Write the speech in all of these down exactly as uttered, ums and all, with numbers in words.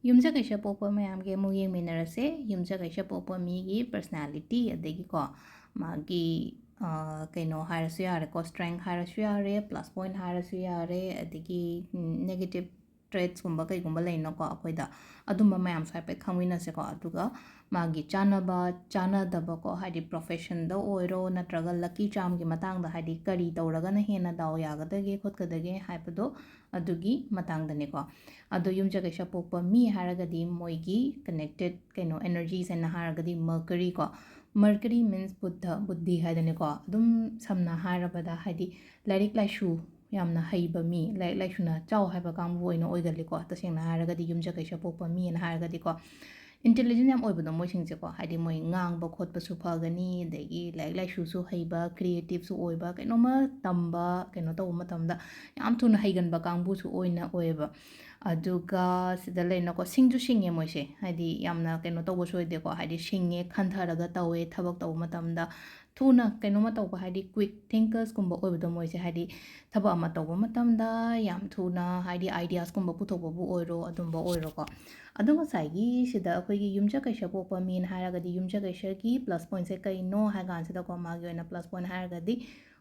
ꯌꯨꯝꯖꯀꯩꯁ ꯄꯣꯛꯄ ꯃꯌꯥꯝꯒꯤ ꯑꯃꯨꯛ ꯌꯦꯡꯃꯤꯟꯅꯔꯁꯦ꯫ ꯌꯨꯝꯖꯀꯩꯁ ꯄꯣꯛꯄ ꯃꯤꯒꯤ personality, ꯑꯗꯒꯤꯀꯣ, ꯃꯥꯒꯤ, ꯑ, ꯀꯩꯅꯣ ꯍꯥꯏꯔꯁꯨ ꯌꯥꯔꯦꯀꯣ, strength ꯍꯥꯏꯔꯁꯨ ꯌꯥꯔꯦ, plus point ꯍꯥꯏꯔꯁꯨ ꯌꯥꯔꯦ, ꯑꯗꯒꯤ, ꯎꯝ, negative traitsꯀꯨꯝꯕ ꯀꯩꯒꯨꯝꯕ ꯂꯩꯅꯀꯣ ꯑꯩꯈꯣꯏꯗ, ꯑꯗꯨꯝꯕ ꯃꯌꯥꯝꯁꯨ ꯍꯥꯏꯐꯦꯠ ꯈꯪꯃꯤꯟꯅꯁꯦꯀꯣ꯫ ꯑꯗꯨꯒ ꯃꯥꯒꯤ ꯆꯥꯟꯅꯕ, ꯆꯥꯟꯅꯗꯕꯀꯣ, ꯍꯥꯏꯗꯤ professionꯗ ꯑꯣꯏꯔꯣ, ꯅꯠꯇ꯭ꯔꯒ lucky charmꯒꯤ ꯃꯇꯥꯡꯗ, ꯍꯥꯏꯗꯤ ꯀꯔꯤ ꯇꯧꯔꯒꯅ ꯍꯦꯟꯅ ꯗꯥꯎ ꯌꯥꯒꯗꯒꯦ ꯈꯣꯠꯀꯗꯒꯦ ꯍꯥꯏꯕꯗꯣ, ꯑꯗꯨꯒꯤ ꯃꯇꯥꯡꯗꯅꯦꯀꯣ꯫ ꯑꯗꯣ ꯌꯨꯝꯖꯀꯩꯁ ꯄꯣꯛꯄ ꯃꯤ ꯍꯥꯏꯔꯒꯗꯤ ꯃꯣꯏꯒꯤ connected ꯀꯩꯅꯣ energies ꯍꯥꯏꯅ ꯍꯥꯏꯔꯒꯗꯤ Mercury ꯀꯣ, Mercury means ꯕꯨꯙ, ꯕꯨꯙꯤ ꯍꯥꯏꯗꯅꯦꯀꯣ꯫ ꯑꯗꯨꯝ ꯁꯝꯅ ꯍꯥꯏꯔꯕꯗ, ꯍꯥꯏꯗꯤ ꯂꯥꯏꯔꯤꯛ ꯂꯥꯏꯁꯨ ꯌꯥꯝꯅ ꯍꯩꯕ ꯃꯤ, ꯂꯥꯏꯔꯤꯛ ꯂꯥꯏꯁꯨꯅ ꯆꯥꯎ ꯍꯥꯏꯕ ꯀꯥꯡꯕꯨ ꯑꯣꯏꯅ ꯑꯣꯏꯒꯜꯂꯤꯀꯣ꯫ ꯇꯁꯦꯡꯅ ꯍꯥꯏꯔꯒꯗꯤ ꯌꯨꯝꯖꯀꯩꯁ ꯄꯣꯛꯄ ꯃꯤ ꯍꯥꯏꯅ ꯍꯥꯏꯔꯒꯗꯤꯀꯣ, intelligent ꯌꯥꯝ ꯑꯣꯏꯕꯗꯣ ꯃꯣꯏꯁꯤꯡꯁꯦꯀꯣ, ꯍꯥꯏꯗꯤ ꯃꯣꯏ ꯉꯥꯡꯕ ꯈꯣꯠꯄꯁꯨ ꯐꯒꯅꯤ, ꯑꯗꯒꯤ ꯂꯥꯏꯔꯤꯛ ꯂꯥꯏꯁꯨꯁꯨ ꯍꯩꯕ, creativeꯁꯨ ꯑꯣꯏꯕ, ꯀꯩꯅꯣꯝꯃ ꯇꯝꯕ, ꯀꯩꯅꯣ ꯇꯧꯕ ꯃꯇꯝꯗ ꯌꯥꯝ ꯊꯨꯅ ꯍꯩꯒꯟꯕ ꯀꯥꯡꯕꯨꯁꯨ ꯑꯣꯏꯅ ꯑꯣꯏꯌꯦꯕ꯫ ꯑꯗꯨꯒ ꯁꯤꯗ ꯂꯩꯅꯀꯣ, ꯁꯤꯡꯁꯨ ꯁꯤꯡꯉꯦ ꯃꯣꯏꯁꯦ, ꯍꯥꯏꯗꯤ ꯌꯥꯝꯅ ꯀꯩꯅꯣ ꯇꯧꯕꯁꯨ ꯑꯣꯏꯗꯦꯀꯣ, ꯍꯥꯏꯗꯤ ꯁꯤꯡꯉꯦ, ꯈꯟꯊꯔꯒ ꯇꯧꯋꯦ ꯊꯕꯛ ꯇꯧꯕ ꯃꯇꯝꯗ꯫ ꯊꯨꯅ ꯀꯩꯅꯣꯝꯃ ꯇꯧꯕ, ꯍꯥꯏꯗꯤ quick thinkersꯀꯨꯝꯕ ꯑꯣꯏꯕꯗꯣ ꯃꯣꯏꯁꯦ, ꯍꯥꯏꯗꯤ ꯊꯕꯛ ꯑꯃ ꯇꯧꯕ ꯃꯇꯝꯗ ꯌꯥꯝ ꯊꯨꯅ, ꯍꯥꯏꯗꯤ ideasꯀꯨꯝꯕ ꯄꯨꯊꯣꯛꯄꯕꯨ ꯑꯣꯏꯔꯣ, ꯑꯗꯨꯝꯕ ꯑꯣꯏꯔꯣꯀꯣ꯫ ꯑꯗꯣ ꯉꯁꯥꯏꯒꯤ ꯁꯤꯗ ꯑꯩꯈꯣꯏꯒꯤ ꯌꯨꯝꯖꯀꯩꯁ ꯄꯣꯛꯄ ꯃꯤꯅ ꯍꯥꯏꯔꯒꯗꯤ, ꯌꯨꯝꯖꯀꯩꯁꯒꯤ plus pointꯁꯦ ꯀꯩꯅꯣ ꯍꯥꯏ ꯀꯥꯟꯁꯤꯗꯀꯣ, ꯃꯥꯒꯤ ꯑꯣꯏꯅ plus point ꯍꯥꯏꯔꯒꯗꯤ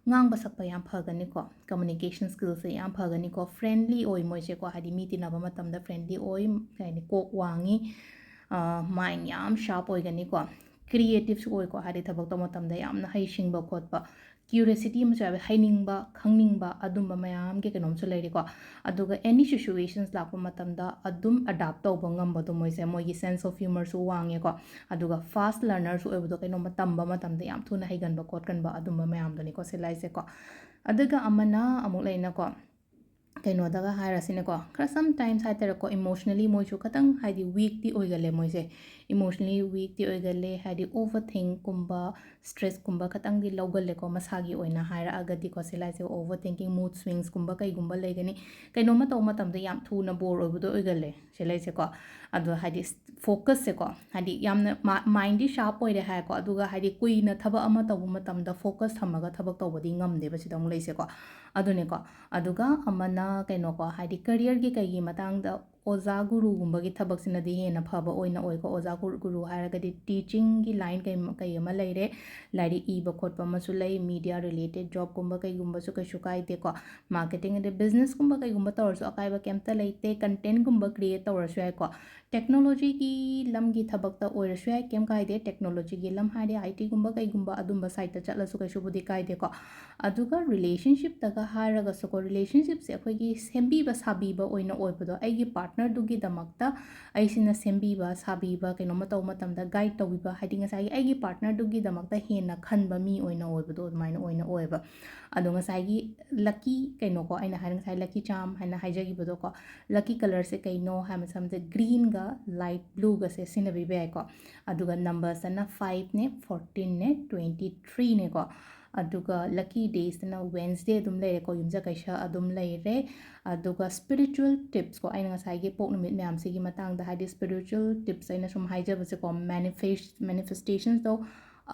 ꯉꯥꯡꯕ ꯁꯛꯄ ꯌꯥꯝ ꯐꯒꯅꯤꯀꯣ, communication skillꯁꯦ ꯌꯥꯝ ꯐꯒꯅꯤꯀꯣ, friendly ꯑꯣꯏ ꯃꯣꯏꯁꯦꯀꯣ, ꯍꯥꯏꯗꯤ ꯃꯤ ꯇꯤꯟꯅꯕ ꯃꯇꯝꯗ friendly ꯑꯣꯏ, ꯀꯩ ꯍꯥꯏꯅꯤ, ꯀꯣꯛ ꯋꯥꯡꯉꯤ, mind ꯌꯥꯝ sharp ꯑꯣꯏꯒꯅꯤꯀꯣ, creativeꯁꯨ ꯑꯣꯏꯀꯣ, ꯍꯥꯏꯗꯤ ꯊꯕꯛ ꯇꯧꯕ ꯃꯇꯝꯗ ꯌꯥꯝꯅ ꯍꯩꯁꯤꯡꯕ ꯈꯣꯠꯄ, curiosity ꯑꯃꯁꯨ ꯌꯥꯎꯋꯦ, ꯍꯩꯅꯤꯡꯕ, ꯈꯪꯅꯤꯡꯕ, ꯑꯗꯨꯝꯕ ꯃꯌꯥꯝꯒꯤ ꯀꯩꯅꯣꯝꯁꯨ ꯂꯩꯔꯦꯀꯣ꯫ ꯑꯗꯨꯒ any situations ꯂꯥꯛꯄ ꯃꯇꯝꯗ ꯑꯗꯨꯝ adapt ꯇꯧꯕ ꯉꯝꯕꯗꯣ ꯃꯣꯏꯁꯦ, ꯃꯣꯏꯒꯤ sense of humorꯁꯨ ꯋꯥꯡꯉꯦꯀꯣ꯫ ꯑꯗꯨꯒ fast learnerꯁꯨ ꯑꯣꯏꯕꯗꯣ, ꯀꯩꯅꯣꯝꯃ ꯇꯝꯕ ꯃꯇꯝꯗ ꯌꯥꯝ ꯊꯨꯅ ꯍꯩꯒꯟꯕ ꯈꯣꯠꯀꯟꯕ, ꯑꯗꯨꯝꯕ ꯃꯌꯥꯝꯗꯨꯅꯤꯀꯣ ꯁꯤ ꯂꯩꯁꯦꯀꯣ꯫ ꯑꯗꯨꯒ ꯑꯃꯅ ꯑꯃꯨꯛ ꯂꯩꯅꯀꯣ, ꯀꯩꯅꯣꯗꯒ ꯍꯥꯏꯔꯁꯤꯅꯦꯀꯣ, ꯈꯔ sometimes ꯍꯥꯏꯇꯥꯔꯦꯀꯣ, emotionally ꯃꯣꯏꯁꯨ ꯈꯇꯪ ꯍꯥꯏꯗꯤ weakꯇꯤ ꯑꯣꯏꯒꯜꯂꯦ ꯃꯣꯏꯁꯦ, emotionally weakꯇꯤ ꯑꯣꯏꯒꯜꯂꯦ, ꯍꯥꯏꯗꯤ overthinkꯀꯨꯝꯕ, stressꯀꯨꯝꯕ ꯈꯇꯪꯗꯤ ꯂꯧꯒꯜꯂꯦꯀꯣ, ꯃꯁꯥꯒꯤ ꯑꯣꯏꯅ ꯍꯥꯏꯔꯛꯑꯒꯗꯤꯀꯣ ꯁꯤ ꯂꯩꯁꯦ, overthinking, mood swingsꯀꯨꯝꯕ ꯀꯩꯒꯨꯝꯕ ꯂꯩꯒꯅꯤ꯫ ꯀꯩꯅꯣꯝꯃ ꯇꯧꯕ ꯃꯇꯝꯗ ꯌꯥꯝ ꯊꯨꯅ bore ꯑꯣꯏꯕꯗꯣ ꯑꯣꯏꯒꯜꯂꯦ ꯁꯤ ꯂꯩꯁꯦꯀꯣ꯫ ꯑꯗꯣ ꯍꯥꯏꯗꯤ focusꯁꯦꯀꯣ, ꯍꯥꯏꯗꯤ ꯌꯥꯝꯅ ꯃꯥ-, mindꯗꯤ sharp ꯑꯣꯏꯔꯦ ꯍꯥꯏꯀꯣ, ꯑꯗꯨꯒ ꯍꯥꯏꯗꯤ ꯀꯨꯏꯅ ꯊꯕꯛ ꯑꯃ ꯇꯧꯕ ꯃꯇꯝꯗ focus ꯊꯝꯃꯒ ꯊꯕꯛ ꯇꯧꯕꯗꯤ ꯉꯝꯗꯦꯕ ꯁꯤꯗ ꯑꯃꯨꯛ ꯂꯩꯁꯦꯀꯣ꯫ ꯑꯗꯨꯅꯦꯀꯣ꯫ ꯑꯗꯨꯒ ꯑꯃꯅ ꯀꯩꯅꯣꯀꯣ, ꯍꯥꯏꯗꯤ careerꯒꯤ ꯀꯩꯒꯤ ꯃꯇꯥꯡꯗ ꯑꯣꯖꯥ ꯒꯨꯔꯨꯒꯨꯝꯕꯒꯤ ꯊꯕꯛꯁꯤꯅꯗꯤ ꯍꯦꯟꯅ ꯐꯕ ꯑꯣꯏꯅ ꯑꯣꯏꯀꯣ꯫ ꯑꯣꯖꯥ ꯒꯨꯔꯨ ꯍꯥꯏꯔꯒꯗꯤ ꯇꯤꯆꯤꯡꯒꯤ ꯂꯥꯏꯟ ꯀꯩ ꯀꯩ ꯑꯃ ꯂꯩꯔꯦ, ꯂꯥꯏꯔꯤꯛ ꯏꯕ ꯈꯣꯠꯄ ꯑꯃꯁꯨ ꯂꯩ, ꯃꯤꯗꯤꯌꯥ ꯔꯤꯂꯦꯇꯦꯠ ꯖꯣꯕꯀꯨꯝꯕ ꯀꯩꯒꯨꯝꯕꯁꯨ ꯀꯩꯁꯨ ꯀꯥꯏꯗꯦꯀꯣ꯫ ꯃꯥꯔꯀꯦꯇꯤꯡ ꯑꯗꯩ ꯕꯤꯖꯤꯅꯦꯁꯀꯨꯝꯕ ꯀꯩꯒꯨꯝꯕ ꯇꯧꯔꯁꯨ ꯑꯀꯥꯏꯕ ꯀꯩꯝꯇ ꯂꯩꯇꯦ꯫ ꯀꯟꯇꯦꯟꯒꯨꯝꯕ ꯀ꯭ꯔꯤꯌꯦꯠ ꯇꯧꯔꯁꯨ ꯌꯥꯏꯀꯣ꯫ ꯇꯦꯛꯅꯣꯂꯣꯖꯤꯒꯤ ꯂꯝꯒꯤ ꯊꯕꯛꯇ ꯑꯣꯏꯔꯁꯨ ꯌꯥꯏ, ꯀꯩꯝ ꯀꯥꯏꯗꯦ꯫ ꯇꯦꯛꯅꯣꯂꯣꯖꯤꯒꯤ ꯂꯝ ꯍꯥꯏꯗꯤ ꯑꯥꯏ ꯇꯤꯒꯨꯝꯕ ꯀꯩꯒꯨꯝꯕ ꯑꯗꯨꯝꯕ ꯁꯥꯏꯠꯇ ꯆꯠꯂꯁꯨ ꯀꯩꯁꯨꯕꯨꯗꯤ ꯀꯥꯏꯗꯦꯀꯣ꯫ ꯑꯗꯨꯒ ꯔꯤꯂꯦꯁꯟꯁꯤꯞꯇꯒ ꯍꯥꯏꯔꯒꯁꯨꯀꯣ, ꯔꯤꯂꯦꯁꯟꯁꯤꯞꯁꯦ ꯑꯩꯈꯣꯏꯒꯤ ꯁꯦꯝꯕꯤꯕ ꯁꯥꯕꯤꯕ ꯑꯣꯏꯅ ꯑꯣꯏꯕꯗꯣ, ꯑꯩꯒꯤ ꯄꯥꯔꯠꯅꯔꯗꯨꯒꯤꯗꯃꯛꯇ ꯑꯩꯁꯤꯅ ꯁꯦꯝꯕꯤꯕ ꯁꯥꯕꯤꯕ, ꯀꯩꯅꯣꯝꯃ ꯇꯧꯕ ꯃꯇꯝꯗ ꯒꯥꯏꯗ ꯇꯧꯕꯤꯕ, ꯍꯥꯏꯗꯤ ꯉꯁꯥꯏꯒꯤ ꯑꯩꯒꯤ ꯄꯥꯔꯠꯅꯔꯗꯨꯒꯤꯗꯃꯛꯇ ꯍꯦꯟꯅ ꯈꯟꯕ ꯃꯤ ꯑꯣꯏꯅ ꯑꯣꯏꯕꯗꯣ ꯑꯗꯨꯃꯥꯏꯅ ꯑꯣꯏꯅ ꯑꯣꯏꯌꯦꯕ꯫ ꯑꯗꯣ ꯉꯁꯥꯏꯒꯤ ꯂꯛꯀꯤ ꯀꯩꯅꯣꯀꯣ, ꯑꯩꯅ ꯍꯥꯏꯅ ꯉꯁꯥꯏ ꯂꯛꯀꯤ ꯆꯥꯝ ꯍꯥꯏꯅ ꯍꯥꯏꯖꯈꯤꯕꯗꯣꯀꯣ, ꯂꯛꯀꯤ ꯀꯂꯔꯁꯦ ꯀꯩꯅꯣ ꯍꯥꯏꯕ ꯃꯇꯝꯗ ꯒ꯭ꯔꯤꯟꯒ ꯂꯥꯏꯠ ꯕ꯭ꯂꯨꯒꯁꯦ ꯁꯤꯖꯤꯟꯅꯕꯤꯕ ꯌꯥꯏꯀꯣ꯫ ꯑꯗꯨꯒ ꯅꯝꯕꯔꯁꯇꯅ ꯐꯥꯏꯚꯅꯦ, ꯐꯣꯔꯇꯤꯟꯅꯦ, ꯇ꯭ꯋꯦꯟꯇꯤ ꯊ꯭ꯔꯤꯅꯦꯀꯣ꯫ ꯑꯗꯨꯒ ꯂꯛꯀꯤ ꯗꯦꯁꯇꯅ ꯋꯦꯟꯁꯗꯦ ꯑꯗꯨꯝ ꯂꯩꯔꯦꯀꯣ, ꯌꯨꯝꯖꯀꯩꯁ ꯑꯗꯨꯝ ꯂꯩꯔꯦ꯫ ꯑꯗꯨꯒ ꯁ꯭ꯄꯤꯔꯤꯆꯨꯋꯦꯜ ꯇꯤꯞꯁꯀꯣ, ꯑꯩꯅ ꯉꯁꯥꯏꯒꯤ ꯄꯣꯛ ꯅꯨꯃꯤꯠ ꯃꯌꯥꯝꯁꯤꯒꯤ ꯃꯇꯥꯡꯗ ꯍꯥꯏꯗꯤ ꯁ꯭ꯄꯤꯔꯤꯆꯨꯋꯦꯜ ꯇꯤꯞꯁ ꯑꯩꯅ ꯁꯨꯝ ꯍꯥꯏꯖꯕꯁꯦꯀꯣ, ꯃꯦꯅꯤꯐꯦꯁ ꯃꯦꯅꯤꯐꯦꯁꯇꯦꯁꯟꯁꯇꯣ,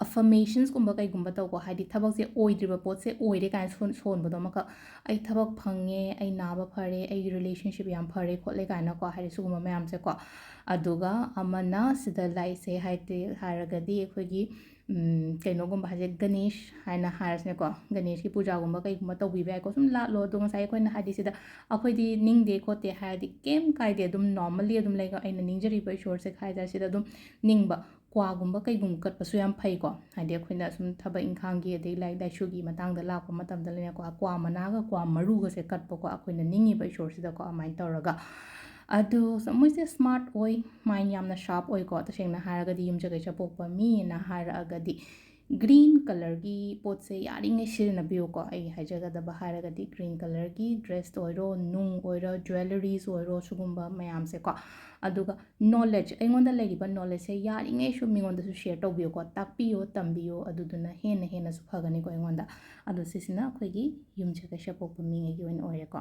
ꯑꯐꯔꯃꯦꯁꯟꯁꯀꯨꯝꯕ ꯀꯩꯒꯨꯝꯕ ꯇꯧꯀꯣ, ꯍꯥꯏꯗꯤ ꯊꯕꯛꯁꯦ ꯑꯣꯏꯗ꯭ꯔꯤꯕ ꯄꯣꯠꯁꯦ ꯑꯣꯏꯔꯦ ꯀꯥꯏꯅ ꯁꯣꯟ ꯁꯣꯟꯕꯗꯣ ꯑꯃꯈꯛ, ꯑꯩ ꯊꯕꯛ ꯐꯪꯉꯦ, ꯑꯩ ꯅꯥꯕ ꯐꯔꯦ, ꯑꯩꯒꯤ ꯔꯤꯂꯦꯁꯟꯁꯤꯞ ꯌꯥꯝ ꯐꯔꯦ ꯈꯣꯠꯂꯦ ꯀꯥꯏꯅꯀꯣ, ꯍꯥꯏꯗꯤ ꯁꯤꯒꯨꯝꯕ ꯃꯌꯥꯝꯁꯦꯀꯣ꯫ ꯑꯗꯨꯒ ꯑꯃꯅ ꯁꯤꯗ ꯂꯥꯏꯁꯦ ꯍꯥꯏꯗꯤ ꯍꯥꯏꯔꯒꯗꯤ ꯑꯩꯈꯣꯏꯒꯤ ꯎꯝ, ꯀꯩꯅꯣꯒꯨꯝꯕ ꯍꯥꯏꯁꯦ, ꯒꯅꯦꯁ ꯍꯥꯏꯅ ꯍꯥꯏꯔꯁꯤꯅꯦꯀꯣ, ꯒꯅꯦꯁꯀꯤ ꯄꯨꯖꯥꯒꯨꯝꯕ ꯀꯩꯒꯨꯝꯕ ꯇꯧꯕꯤꯕ ꯌꯥꯏꯀꯣ꯫ ꯁꯨꯝ ꯂꯥꯠꯂꯣ꯫ ꯑꯗꯣ ꯉꯁꯥꯏ ꯑꯩꯈꯣꯏꯅ ꯍꯥꯏꯗꯤ ꯁꯤꯗ ꯑꯩꯈꯣꯏꯗꯤ ꯅꯤꯡꯗꯦ ꯈꯣꯠꯇꯦ ꯍꯥꯏꯔꯗꯤ ꯀꯩꯝ ꯀꯥꯏꯗꯦ, ꯑꯗꯨꯝ ꯅꯣꯔꯃꯦꯜꯂꯤ ꯑꯗꯨꯝ ꯂꯩꯀꯣ꯫ ꯑꯩꯅ ꯅꯤꯡꯖꯔꯤꯕ ꯏꯁꯣꯔꯁꯦ ꯍꯥꯏꯇꯥꯔꯦ, ꯁꯤꯗ ꯑꯗꯨꯝ ꯅꯤꯡꯕ, ꯀ꯭ꯋꯥꯒꯨꯝꯕ ꯀꯩꯒꯨꯝꯕ ꯀꯠꯄꯁꯨ ꯌꯥꯝ ꯐꯩꯀꯣ꯫ ꯍꯥꯏꯗꯤ ꯑꯩꯈꯣꯏꯅ ꯁꯨꯝ ꯊꯕꯛ ꯏꯪꯈꯥꯡꯒꯤ ꯑꯗꯩ ꯂꯥꯏꯔꯤꯛ ꯂꯥꯏꯁꯨꯒꯤ ꯃꯇꯥꯡꯗ ꯂꯥꯛꯄ ꯃꯇꯝꯗ ꯂꯩꯅꯀꯣ, ꯀ꯭ꯋꯥ ꯃꯅꯥꯒ ꯀ꯭ꯋꯥ ꯃꯔꯨꯒꯁꯦ ꯀꯠꯄꯀꯣ, ꯑꯩꯈꯣꯏꯅ ꯅꯤꯡꯉꯤꯕ ꯏꯁꯣꯔꯁꯤꯗꯀꯣ, ꯑꯗꯨꯃꯥꯏꯅ ꯇꯧꯔꯒ꯫ ꯑꯗꯣ ꯁ-, ꯃꯣꯏꯁꯦ ꯁ꯭ꯃꯥꯔꯠ ꯑꯣꯏ, ꯃꯥꯏꯟ ꯌꯥꯝꯅ ꯁꯥꯔꯞ ꯑꯣꯏꯀꯣ꯫ ꯇꯁꯦꯡꯅ ꯍꯥꯏꯔꯒꯗꯤ ꯌꯨꯝꯖꯀꯩꯁ ꯄꯣꯛꯄ ꯃꯤꯅ ꯍꯥꯏꯔꯛꯑꯒꯗꯤ ꯒ꯭ꯔꯤꯟ ꯀꯂꯔꯒꯤ ꯄꯣꯠꯁꯦ ꯌꯥꯔꯤꯉꯩ ꯁꯤꯖꯤꯟꯅꯕꯤꯌꯨꯀꯣ꯫ ꯑꯩ ꯍꯥꯏꯖꯒꯗꯕ ꯍꯥꯏꯔꯒꯗꯤ ꯒ꯭ꯔꯤꯟ ꯀꯂꯔꯒꯤ ꯗ꯭ꯔꯦꯁ ꯑꯣꯏꯔꯣ, ꯅꯨꯡ ꯑꯣꯏꯔꯣ, ꯖ꯭ꯋꯦꯂꯔꯤꯁ ꯑꯣꯏꯔꯣ, ꯁꯤꯒꯨꯝꯕ ꯃꯌꯥꯝꯁꯦꯀꯣ꯫ ꯑꯗꯨꯒ ꯅꯣꯂꯦꯖ, ꯑꯩꯉꯣꯟꯗ ꯂꯩꯔꯤꯕ ꯅꯣꯂꯦꯖꯁꯦ ꯌꯥꯔꯤꯉꯩꯁꯨ ꯃꯤꯉꯣꯟꯗꯁꯨ ꯁꯤꯌꯔ ꯇꯧꯕꯤꯌꯨꯀꯣ, ꯇꯥꯛꯄꯤꯌꯣ, ꯇꯝꯕꯤꯌꯣ, ꯑꯗꯨꯗꯨꯅ ꯍꯦꯟꯅ ꯍꯦꯟꯅꯁꯨ ꯐꯒꯅꯤꯀꯣ ꯑꯩꯉꯣꯟꯗ꯫ ꯑꯗꯣ ꯁꯤꯁꯤꯅ ꯑꯩꯈꯣꯏꯒꯤ ꯌꯨꯝꯖꯀꯩꯁ ꯄꯣꯛꯄ ꯃꯤꯉꯩꯒꯤ ꯑꯣꯏꯅ ꯑꯣꯏꯔꯦꯀꯣ꯫